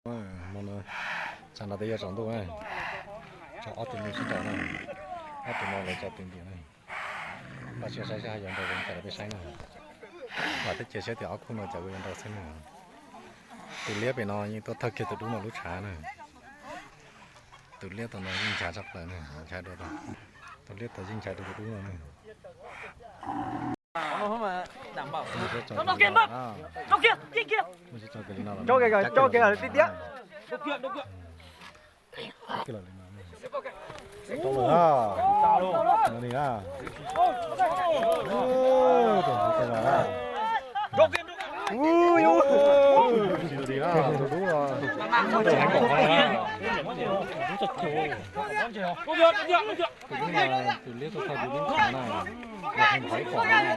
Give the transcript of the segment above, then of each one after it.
Hmo no tsam no twb yuav tsaus ntuj na, tso ob tug me sib nraus na, ob tug no lawv tso tus ntim na. Npaj siab saib seb yuav nrau zoo cas rau peb saib na. Vam thiab cia siab tias ob khub no cov kuj yuav nrau xwb na. Tus liab pem no yeej tuaj thawj kiag tus dub no lub tshav na. Tus liab tom no yeej ncha tshaj plaws na, ncha dua, tus liab tom yeej ncha dua tus dub no na. Tus liab tuaj thawj tus dub no na, los hee nthaiv kom na.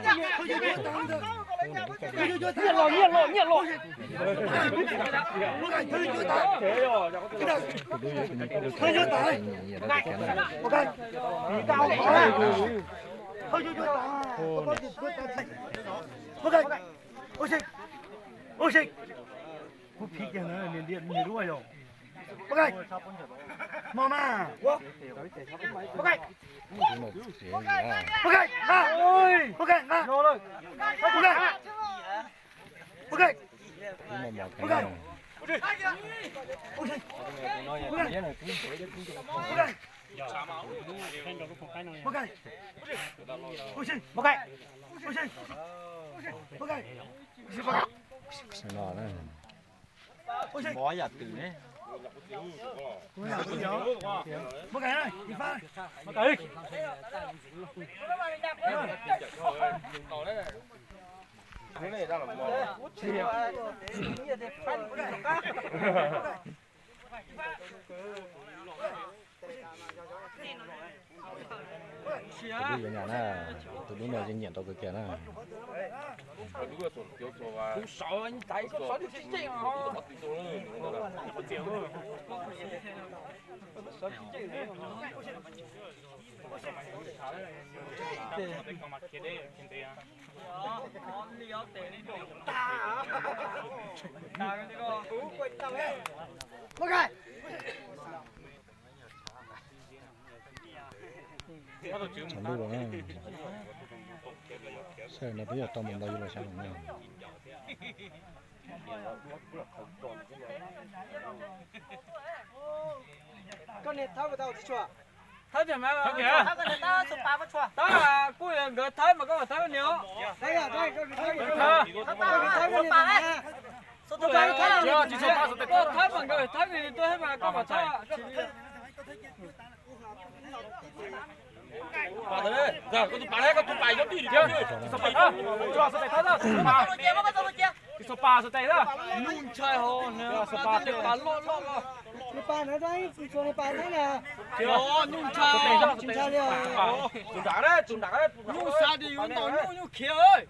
Nyiaj los, nyiaj los, nyiaj los. Tus dub yuav tus me koj tus tseem nyiam nyiam rau tus kiag na. Ua si, ua si. Kuv phim kiag na, niag dub yog. Ua si. Mos mas. Ua si. Ua si. Ua si. Ua si. Ua si. Ua si. Mov yam twm ne. Tus dub yuav nyam na, tus dub no yeej nyiam nrau kawg kiag na. Tshav ntuj los na, sij hawm no twb yog tau mus ntaus yus los xyov no na. Thawb tiag mas, tab kuj yog nkawd thawb mas koj mam thawb niag os. Koj thawb mas nkawd thawb nws tuaj mas koj mam thawb. Nyuj ntshai ho, tus pas loj loj los. Nyuj ntshai, tsis ntshai li os. Nyuj xav tias yuav ntaus nyuj, nyuj khiav.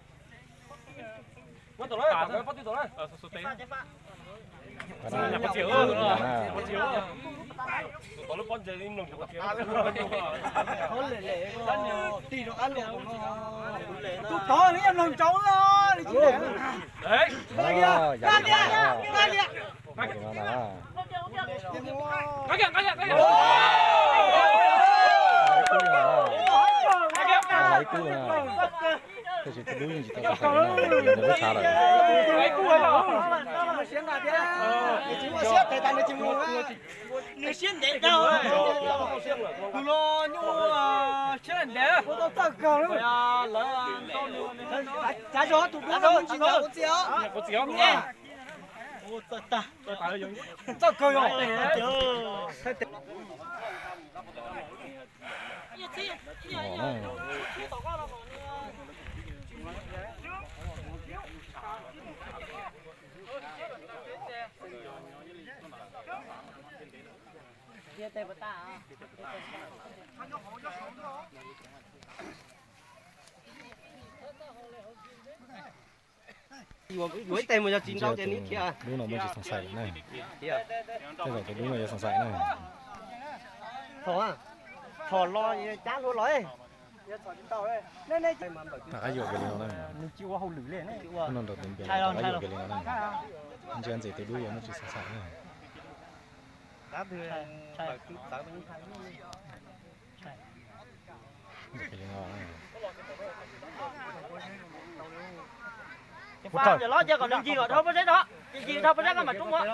Tus tod li yam mloog ntsoov li. Tab sis tus dub yeej tsis tau txog lub tshav lawm. Nws siab ntev, tus los nyuj siab ntev. Txav zog tus dub no tsis nyob ua txiv os. Txawj kawg yog. Yuav ib teg mus yog tsis ntau ces nws khiav. Dub no muaj tsis xoom xaim na. Tej zaum tus dub no yuav xoom xaim na. Thom, thom los cab hlua los. Rov qab yuam kiag li no na. Nws tsis ua hauj lwm li. Hnub no nrog tus npias rov qab yuam kiag li no na. Ntsia ntxim tus dub yuav muaj tsis xoom xaim na. Cov lob cia kom nws ncig kom dhau pob zeb no, ncig dhau pob zeb koj mam rub mus.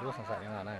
Lub xav xav li no na.